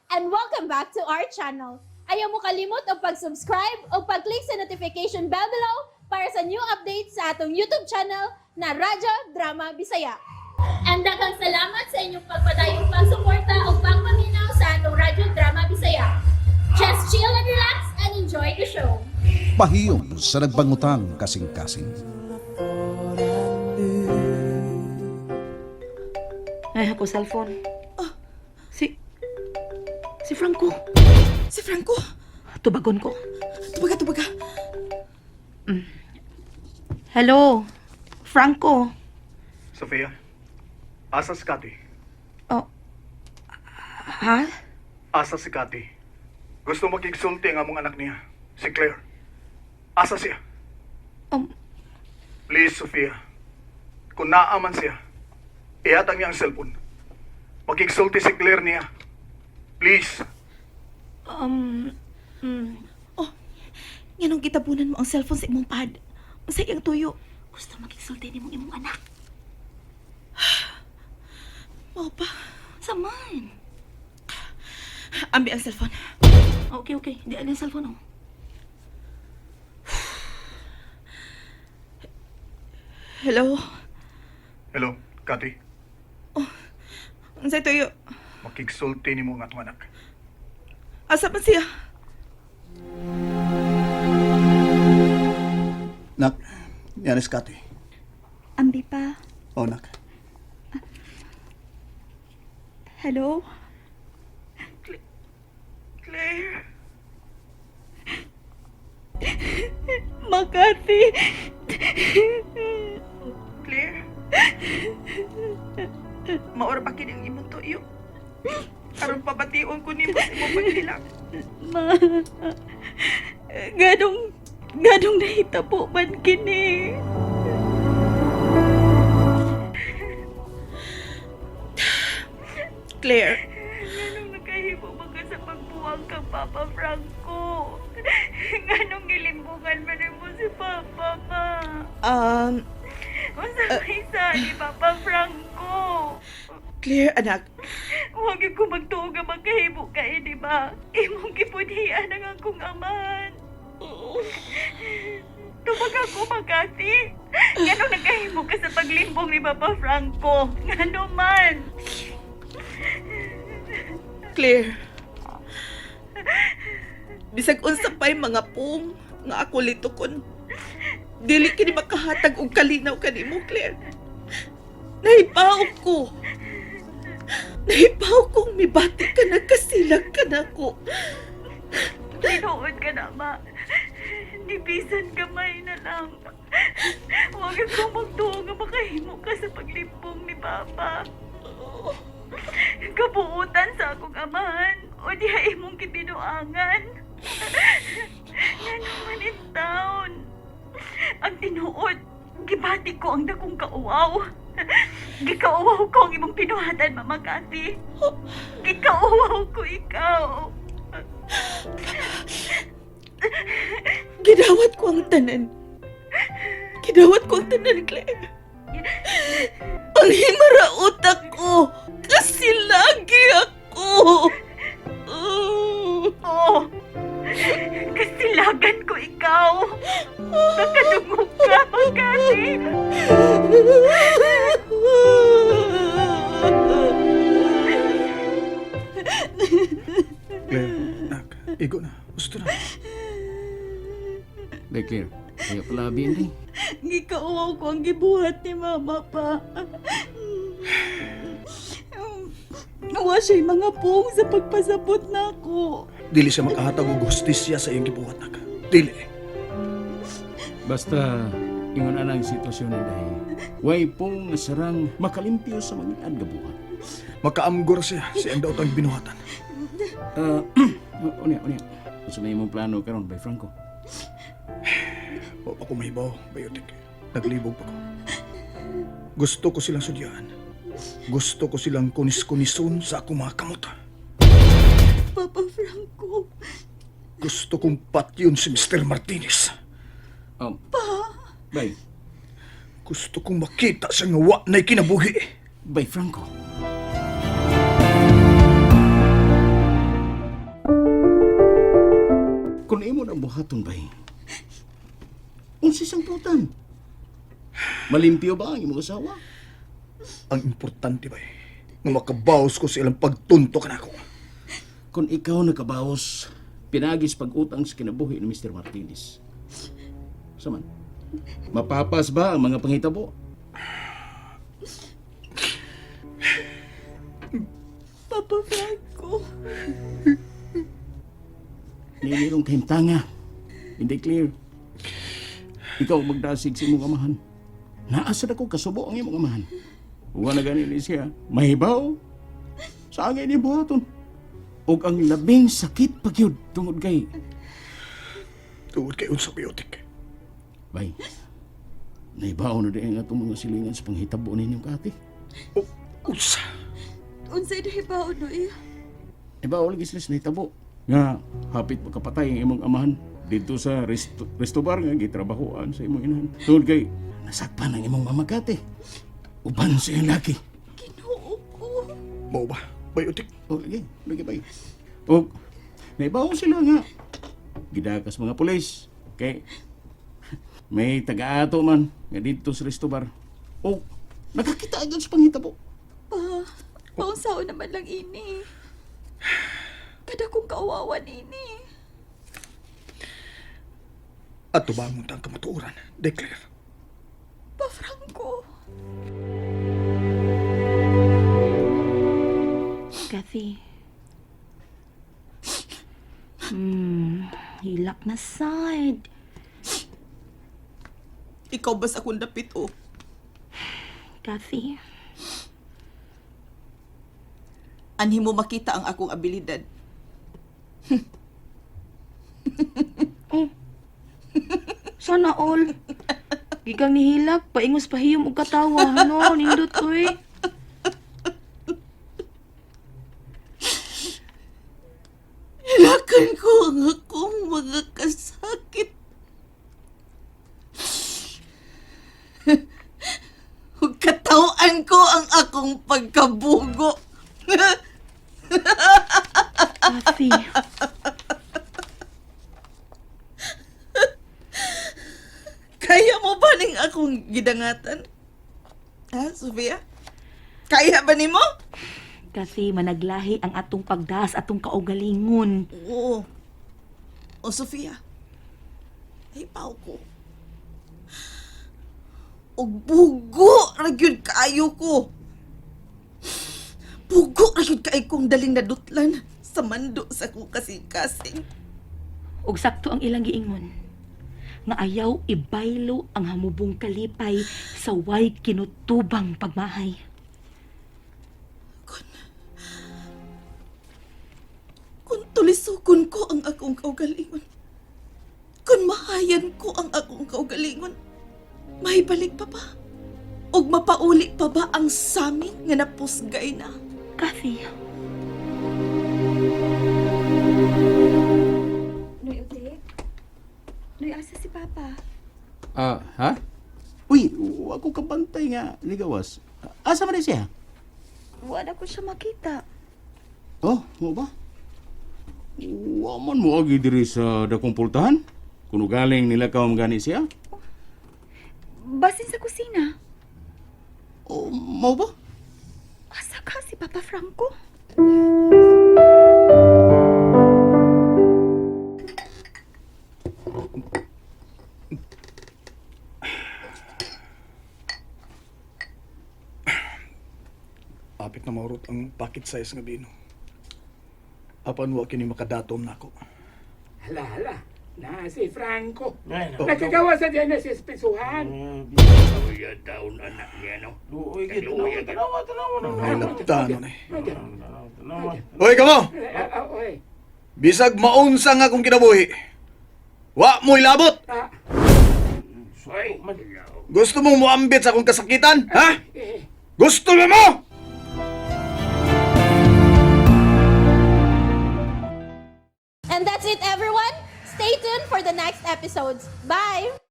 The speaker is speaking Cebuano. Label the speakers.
Speaker 1: And welcome back to our channel. Ayaw mo kalimot og pag-subscribe o pag-click sa notification bell below para sa new updates sa atong YouTube channel na Radyo Drama Bisaya. And daghang salamat sa inyong pagpadayong pagsuporta o pagpaminaw sa atong Radyo Drama Bisaya. Just chill and relax and enjoy the show.
Speaker 2: Pahiyom sa nagbangutang kasing-kasing.
Speaker 3: Ay, ako cellphone. Si... Si Franco.
Speaker 4: Si Franco!
Speaker 3: Tubagon ko.
Speaker 4: Tubaga, tubaga.
Speaker 3: Hello, Franco.
Speaker 5: Sofia, asa si Kati?
Speaker 3: Oh. Ha?
Speaker 5: Asa si Kati? Gusto makigsulti ang among anak niya, si Claire. Asa siya? Please, Sofia. Kung naaman siya, ihatag niya ang cellphone. Makigsulti si Claire niya. Please.
Speaker 4: Oh, nganong gitabunan mo ang cellphone sa imong pad? Unsa iyang tuyo?
Speaker 3: Gusto makigsulti ni mong imong anak.
Speaker 4: Mao pa.
Speaker 3: Saman.
Speaker 4: Ambi ang cellphone.
Speaker 3: Okay, okay. Di alin cellphone, oh.
Speaker 4: Hello?
Speaker 5: Hello, Kati.
Speaker 4: Unsa tuyo?
Speaker 5: Makigsulti ni mo ang atong anak.
Speaker 4: Asa man siya?
Speaker 5: Nak, yan is Kati.
Speaker 4: Ambi pa.
Speaker 5: Oh, nak.
Speaker 4: Hello? Claire? Makati! Claire? Maura pa kini ang imong tuyo. Aron pabation ko nimo sa imong paghilang.
Speaker 6: Ma, ganong, ganong nahitabo man kini.
Speaker 4: Claire,
Speaker 6: Ganong nakahimo man ka sa pagbuwang kang Papa Franco. Ganong gilimbungan man mo si Papa, ma. Unsa may sa ni Papa Franco?
Speaker 4: Claire anak,
Speaker 6: Huwag ko magtuo nga magkahimo ka eh, di ba? Imong gipudhian ang akong amahan. Tubag ako, Makati. Ngano nagkahimo ka sa paglimbong ni Papa Franco? Ngano man?
Speaker 4: Claire. Bisag unsa pa'y mga pong nga ako litukon. Dili kini makahatag og kalinaw kanimo, Claire. Nahibaw ko. Nahibaw kong mibati ka na kasilag ka na ko.
Speaker 6: Tinuod ka na, ma. Nibisan gamay na lang. Huwag akong magtuo nga makahimo ka sa paglimbong ni Papa. Kabuutan sa akong amahan o diha imong kibinuangan. Ngano man in town. Ang tinuod, gibati ko ang dakong kauwaw. Gikauwaw ko ang imong pinuhatan, Mama Kati. Gikauwaw ko ikaw.
Speaker 4: Gidawat ko ang tanan. Gidawat ko ang tanan, Claire. Ang himaraot ako kasi lagi ako.
Speaker 6: Oo. Kasilagan ko ikaw. Nakadungog ka, Makati.
Speaker 5: Claire, nak, igo na. Gusto na.
Speaker 7: Day, Claire. Kaya pala hindi.
Speaker 6: Gikauwaw ko ang gibuhat ni Mama pa.
Speaker 4: Nawa siya'y mga pong sa pagpasabot na ako.
Speaker 5: Dili siya makahatag og hustisya sa iyang gibuhat, nak. Dili.
Speaker 7: Basta, ingon ana ang sitwasyon ni Day. Way pong sarang makalimpyo sa mga gabuhat.
Speaker 5: Makaamgor siya sa iyang daotang binuhatan.
Speaker 7: Unya, unya. Unsa may imong plano karon bay Franco?
Speaker 5: Wa pa ko mahibaw, Bayotek. Naglibog pa ko. Gusto ko silang sudyaan. Gusto ko silang kunis-kunison sa akong mga kamot.
Speaker 6: Papa Franco.
Speaker 5: Gusto kong patyon si Mr. Martinez.
Speaker 7: Pa? Bay,
Speaker 5: Gusto kong makita siya nga wa na'y kinabuhi.
Speaker 7: bay Franco. Kung imo na buhaton bay, unsa sangputan? Malimpyo ba ang imong asawa?
Speaker 5: Ang importante ba nga makabawas ko sa ilang pagtunto kanako.
Speaker 7: Kung ikaw nakabawas, pinagis pag-utang sa kinabuhi ni Mr. Martinez. Saman, mapapas ba ang mga panghitabo?
Speaker 4: Papa Franco.
Speaker 7: Ninirong kahimtanga. Hindi clear. Ikaw ang magdasig sa imong amahan. Naasa na ko kasubo ang imong amahan. Uwa na gani ni siya. Mahibaw. Sa angay ni buhaton. Og ang labing sakit pagyud tungod kay
Speaker 5: Tungod kay unsa biotic.
Speaker 7: Bay. Naibaw na din ang atong mga silingan sa panghitabo ninyong kati.
Speaker 5: O, unsa?
Speaker 4: Unsay nahibaw noy?
Speaker 7: Ibaw lagi sila sa nahitabo. Nga hapit makapatay ang imong amahan dito sa resto bar nga gitrabahoan sa imong inahan. Tungod kay nasakpan ang imong mamakate. Uban sa iyang laki.
Speaker 4: Ginoo ko.
Speaker 5: Mao ba? Biotic.
Speaker 7: O lagi, lagi bay. O naibaw sila nga gidakas mga pulis kay may taga-ato man nga dito sa resto bar. O nakakita agad sa panghitabo.
Speaker 4: Pa, paunsaon naman lang ini. Kada kong kawawa ini.
Speaker 5: At tubangon ta ang kamatuoran. Declare.
Speaker 4: Pa Franco.
Speaker 3: Kathy. Hilak na side.
Speaker 4: Ikaw ba sa akong dapit oh?
Speaker 3: Kathy.
Speaker 4: Anhi mo makita ang akong abilidad.
Speaker 3: Oh. Sana all. Gigang nihilak, paingos pahiyom og katawa. No, nindot oy.
Speaker 4: Hilakan ko ang akong mga kasakit. Ug Katawan ko ang akong pagkabugo.
Speaker 3: Kathy.
Speaker 4: Kaya mo ba ning akong gidangatan? Ha, Sofia? Kaya ba nimo?
Speaker 3: Kathy, managlahi ang atong pagdas, atong kaugalingon.
Speaker 4: Oo. O, Sofia. Ay, pao ko. Og bugo ra gyud kaayo ko. Bugo ra gyud kaayo kong daling nadutlan sa mando sa akong kasing-kasing.
Speaker 3: Ug sakto ang ilang giingon. Nga ayaw ibaylo ang hamubong kalipay sa way kinutubang pagmahay.
Speaker 4: Kung tulisukon ko ang akong kaugalingon, kung mahayan ko ang akong kaugalingon, mahibalik pa ba? Ug mapauli pa ba ang samin nga napusgay na?
Speaker 3: Kathy,
Speaker 6: Noy, Utik. Noy, asa si Papa?
Speaker 7: Ah, ha? Uy, wa ko kabantay nga ligawas. Asa man ni siya?
Speaker 6: Wala ko siya makita.
Speaker 7: Oh, mo ba? Wa man mo agi diri sa dakong pultahan. Kuno galing nila ka gani siya.
Speaker 6: Basin sa kusina.
Speaker 7: Oh, mo ba?
Speaker 6: Asa ka si Papa Franco?
Speaker 5: Apit na maurot ang packet size nga bino. Apan wa kini makadatom nako.
Speaker 8: Hala, hala. Na si Franco.
Speaker 5: Oh,
Speaker 8: Nagkagawa sa dyan na si Espisuhan.
Speaker 5: Ay, laptano na eh. Hoy, kamo!
Speaker 8: Oy.
Speaker 5: Bisag maunsa nga akong kinabuhi. Wa mo ilabot!
Speaker 8: Ah. Oy.
Speaker 5: Gusto mong muambit sa akong kasakitan? Ha?
Speaker 8: Eh,
Speaker 5: Gusto mo mo?
Speaker 1: And that's it, everyone. Stay tuned for the next episodes. Bye!